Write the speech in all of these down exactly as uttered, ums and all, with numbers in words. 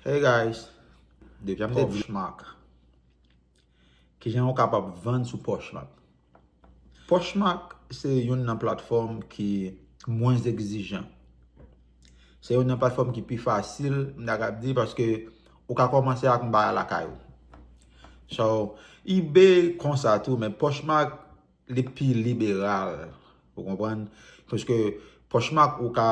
Hey guys, de Poshmark. Kijan ou kapab vann sou Poshmark? Poshmark se youn nan platfòm ki mwens egzijan. Se youn nan platfòm ki pi fasil, m ta kab di, paske ou ka kòmanse ak yon bagay lakay ou. So, eBay konsa tou, men Poshmark li pi liberal. Ou konprann? Paske Poshmark ou ka,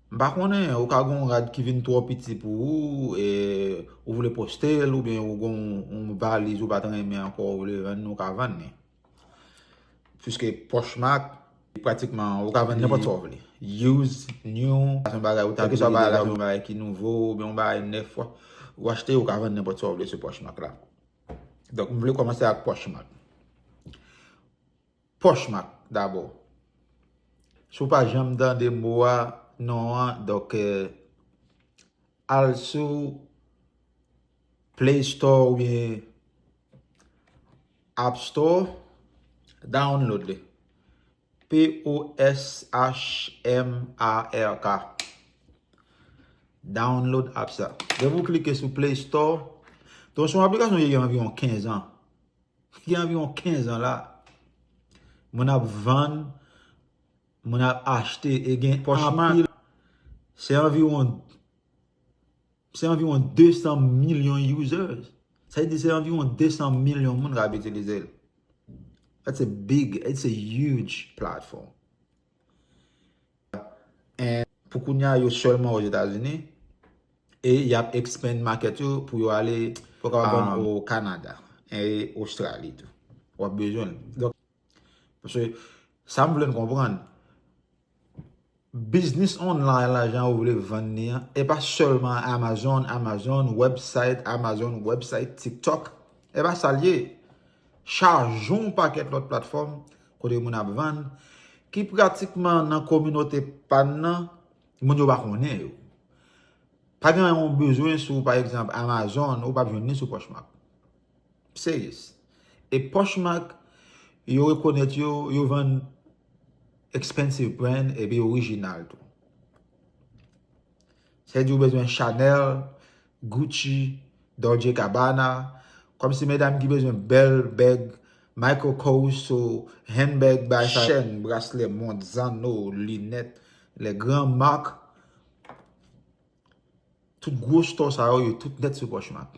m pa konnen, ou ka gen yon rad ki vin twò piti pou ou, e ou vle poste l, oubyen ou gen yon, yon valiz ou pa t renmen ankò, ou vle vann, ou ka vann li. Piske Poshmark, pratikman, ou ka vann nenpòt sa w vle. Used, new, sa se yon bagay ou ta vle, sa se yon bagay ki nouvo, oubyen yon bagay nèf, ou achte, ou ka vann nenpòt sa w vle sou Poshmark la. Donk, m vle kòmanse ak Poshmark. Poshmark, dabò. Si w pa janm tande mo a, non an, donk, eh, al sou Play Store oubyen App Store, download li. P O S H M A R K. Download app sa. Depi w klike sou Play Store, donk se yon aplikasyon ki gen anviwon kenz an. Ki gen anviwon kenz an la. Moun ap vann, moun ap achte, e gen Poshmark, anpil. Se anviwon, se anviwon de san milyon users. Sa vle di se anviwon de san milyon moun k ap itilize l. That's a big, it's a huge platform. And pou kounye a, yo sèlman Ozetazini. E y ap expand market yo pou yo ale, pou yo kapab vann o Kanada e Ostrali tou. W ap bezwen l. Donk, paske sa m vle n konprann, biznis online la, jan ou vle vann li an, e pa sèlman Amazon, Amazon, website, Amazon, website, TikTok. E pa sa l ye. Chaje yon pakèt lòt platfòm kote moun ap vann, ki pratikman nan kominote pa n nan, moun yo pa konnen yo. Pa gen yon bezwen sou, pa egzanp, Amazon, ou p ap jwenn li sou Poshmark. Serious. E Poshmark, yo rekonèt yo, yo vann expensive brand epi orijinal tou. Sa vle di ou bezwen Chanel, Gucci, Dolce Gabbana, kòmsi medam ki bezwen bèl bèg, Michael Kors, handbag, bay sa, chèn, braslè, mont, zanno, linèt, les grandes marques, tout gwo store sa yo, yo tout nèt sou Poshmark.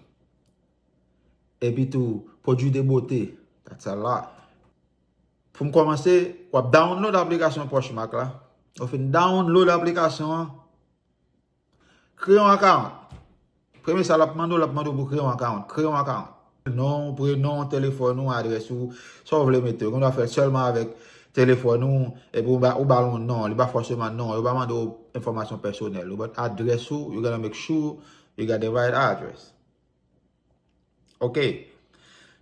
Epi tou, pwodui de bote, that's a lot. Pou m kòmanse, w ap download aplikasyon Poshmark la. Ou fin download aplikasyon an, kreye yon account. Premye sa l ap mande w, l ap mande w pou kreye yon account. Kreye yon account. Non, prenon, telefòn ou, adrès ou, sa w vle mete. Ou gen dwa fè l sèlman avèk telefòn ou, epi ou ba, ou ba l yon non, li pa fòseman non, yo pa mande w enfòmasyon pèsonèl ou, but adrès ou, you gotta make sure you got the right address. Ok.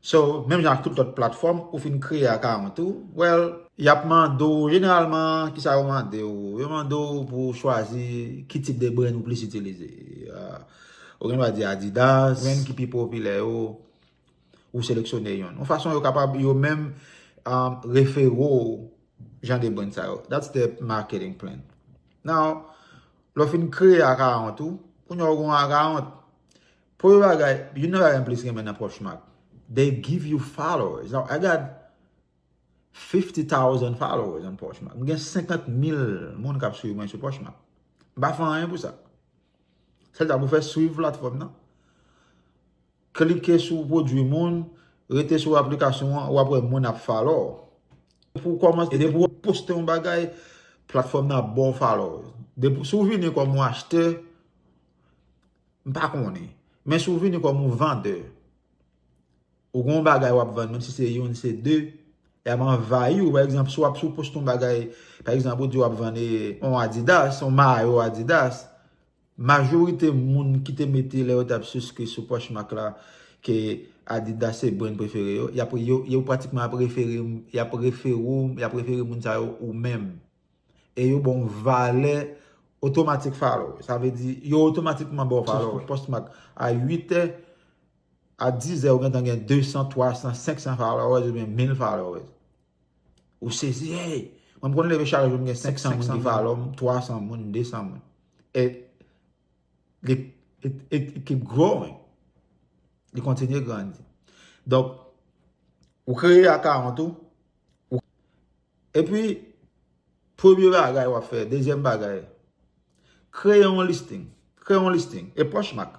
So, menm jan ak tout lòt platfòm, ou fin kreye account ou, well, y ap mande w, jeneralman, kisa yo mande w? Yo mande w pou w chwazi ki tip de brand ou plis itilize. Ah, ou gen dwa di Adidas, brand ki pi popilè yo, ou seleksyone youn. Yon fason yo kapab, yo menm, um, refere w jan de brand sa yo. That's the marketing plan. Now, lè w fin kreye account ou, kounye a w gen yon account. Premye bagay, youn nan bagay m plis renmen nan Poshmark, they give you followers. Now, I got fifty thousand followers on Poshmark. M gen senkant mil moun k ap swiv mwen sou Poshmark. M pa fè anyen pou sa. Sèl sa pou fè swiv platfòm nan. Klike sou pwodui moun, rete sou aplikasyon an, w ap wè moun ap follow. Pou w kòmanse, e depi w poste yon bagay, platfòm nan ap ba w followers. Depi, si w vini kòm yon achtè, m pa konnen. Men si w vini kòm yon vandè, ou gen yon bagay w ap vann, menm si se youn, se de, y ap anvayi w. Pa egzanp, si w ap, si w poste yon bagay, pa egzanp, ou di w ap vann, e, yon Adidas, yon mayo Adidas, majorite moun ki te mete lè yo t ap siskri sou Poshmark la, ke Adidas se brand prefere yo, y ap, yo, yo pratikman ap refere, y ap refere w, y ap refere moun sa yo ou menm. E yo ba w valè otomatik follow. Sa vle di, yo otomatikman ba w follow. Poshmark a uit è, a diz è, ou gentan gen de san, twa san, senk san followers oubyen mil followers. Ou sezi, hey! Mwen, m konn leve chak jou, m gen senk san moun ki follow m, twa san moun, de san moun. E Li, it, it, it keep growing. Li kontinye grandi. Donk, ou kreye account ou. Ou, epi, premye bagay w ap fè, dezyèm bagay, kreye yon listing. Kreye yon listing. E Poshmark.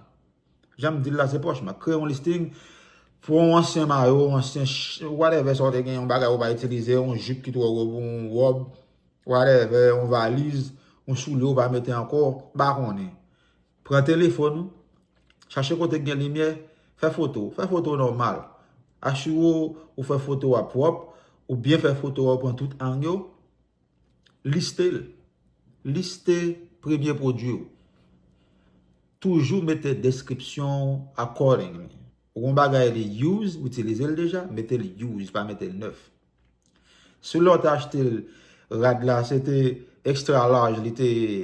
Jan m di l la, se Poshmark. Kreye yon listing pou yon ansyen mayo, yon ansyen ch-, whatever, sa w te gen, yon bagay ou pa itilize, yon jip ki twò gwo pou yon wòb, whatever, yon valiz, yon soulye ou pa mete ankò, m pa konnen. Pran telefòn ou, chache kote k gen limyè, fè foto, fè foto nòmal. Asire w ou fè foto a pwòp, ou byen fè foto a, ou pran tout ang yo, liste l. Liste premye pwodui w. Toujou mete description accordingly. Ou gon bagay li used, ou itilize l deja, mete l used, pa mete l nèf. Si lè w te achte l, rad la, se te extra large, li te ye.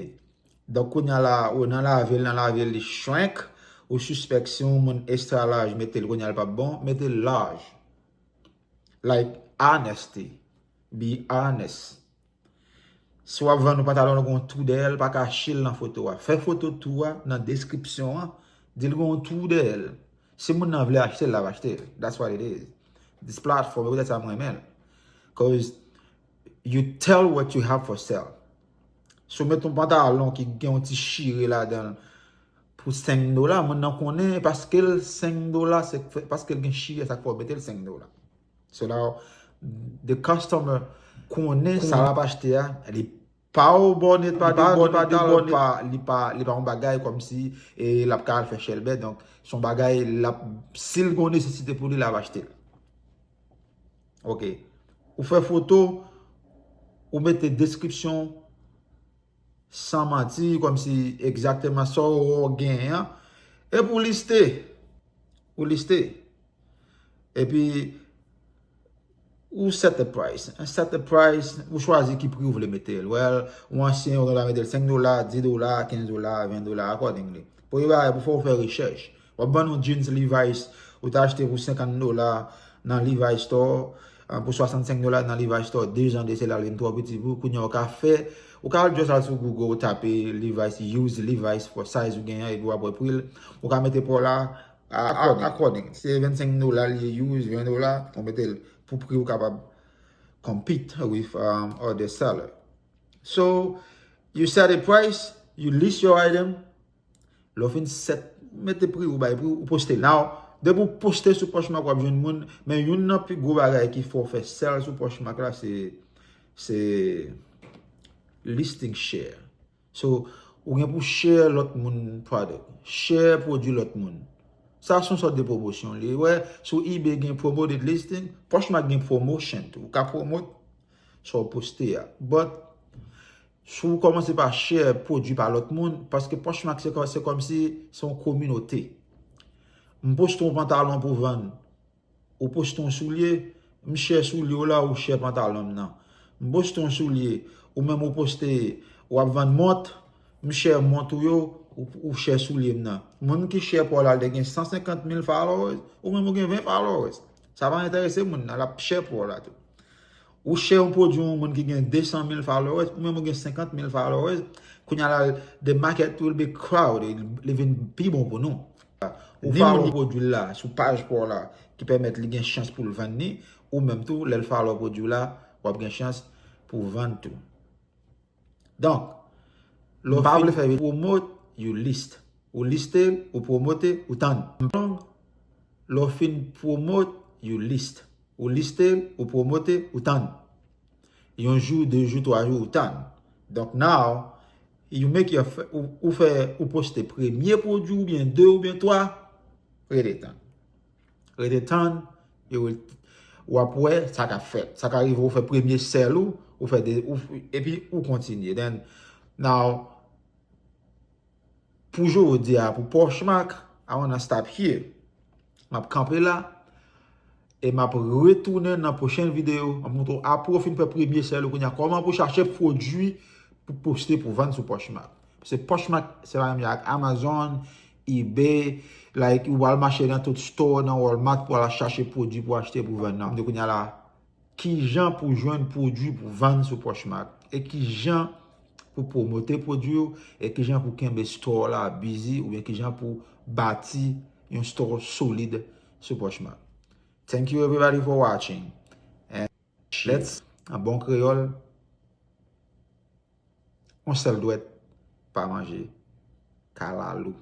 Donk, kounye a la, ou nan lave l, nan lave l, li shrink, ou sispèk se yon moun extra large mete l, kounye a l p ap bon, mete l large. Like, honesty. Be honest. Si w ap vann yon pantalon, l gen yon twou dèyè l, pa kache l nan foto a. Fè foto twou a nan deskripsyon an, di l gen yon twou dèyè l. Si moun nan vle achte l, l ap achte l. That's what it is. This platform, e poutèt sa mwen renmen l. 'Cause you tell what you have for sale. Si w met yon pantalon ki gen yon ti chire ladan l pou senk dola, moun nan konnen paske l senk dola, se k fè, paske l gen chire, sa k fè w mete l senk dola. So now, the customer konnen sa l ap achte a, li pa abòne, pa abòne, pa, li pa, li pa yon bagay kòmsi, e, l ap ka al fè chèlbè. Donk, se yon bagay, l ap, si l gen yon nesesite pou li, l ap achte l. Ok. Ou fè foto, ou mete deskripsyon san manti, kòmsi egzakteman sa w genyen an. Epi ou liste. Ou liste. Epi, ou set a price. Set a price, ou chwazi ki pri ou vle mete l. Well, ou ansyen, ou gentan mete l senk dola, dis dola, kenz dola, ven dola, accordingly. Premye bagay pou fè, ou fè rechèch. W ap vann yon jeans Levi's, ou ta achte pou senkant dola nan Levi's Store, ah, pou swasannsenk dola nan Levi's Store, de zan de se la, l vin twò piti pou ou. Kounye a, ou ka fè, ou ka just al sou Google, ou tape Levi's, use Levi's for size ou genyen, epi w ap wè pri l. Ou ka mete pri w la, a, a, according. Se vennsenk dola li ye, use ven dola, ou mete l pou pri ou kapab compete with, um, other seller. So, you set a price, you list your item, lè w fin set, mete pri ou, bay pri ou, ou poste. Now, depi w poste sou Poshmark, w ap jwenn moun, men youn nan pi gwo bagay ki fè w fè sell sou Poshmark la, se, se listing share. So, ou gen pou share lòt moun product, share pwodui lòt moun. Sa se yon sòt de pwomosyon li ye. Wè, sou eBay gen promoted listing, Poshmark gen promotion tou. Ou ka promote sa w poste a. But, si w kòmanse pa share pwodui pa lòt moun, paske Poshmark se kò-, se kòmsi se yon kominote. M poste yon pantalon pou vann, ou poste yon soulye, m share soulye w la, ou share pantalon m nan. M poste yon soulye, ou menm ou poste, w ap vann mont, m share mont ou yo, ou, ou share soulye m nan. Moun ki share pa w la, li te gen san senkant mil followers, ou menm ou gen ven followers. Sa pa enterese moun nan, l ap share pa w la tou. Ou share yon pwodui yon moun ki gen de san mil followers, ou menm ou gen senkant mil followers, kounye a la, the market will be crowded, li vin pi bon pou nou. Ou follow pwodui l la sou paj pa w la, ki pèmèt li gen chans pou l vann li, ou menm tou, lè l follow pwodui w la, w ap gen chans pou w vann tou. Donk, lè w pa vle fè promote, you list. Ou liste, ou promote, ou tann. Lè w fin promote, you list. Ou liste, ou promote, ou tann. Yon jou, de jou, twa jou, ou tann. Donk, now, you make your f-, ou, ou fè, ou poste premye pwodui oubyen de oubyen twa, rete tann. Rete tann, e w, w ap wè sa k ap fèt. Sa ka rive ou fè premye sell ou, ou fè de, ou, epi ou kontinye. Then, now, pou jodi a, pou Poshmark, I wanna stop here. M ap kanpe la, e m ap retounen nan pwochen videyo. M ap montre w apre w fin fè premye sell ou kounye a, kòman pou chache pwodui pou poste, pou vann sou Poshmark. Paske Poshmark, se pa menm jan ak Amazon, eBay, like, ou al mache nan tout store, nan Walmart pou al chache pwodui pou achte, pou vann nan. M di kounye a la, kijan pou jwenn pwodui pou vann sou Poshmark? E kijan pou pwomote pwodwi w e kijan pou kenbe store la busy oubyen kijan pou bati yon store solid sou Poshmark. Thank you everybody for watching. And let's, an bon kreyòl, yon sèl dwèt pa manje kalalou.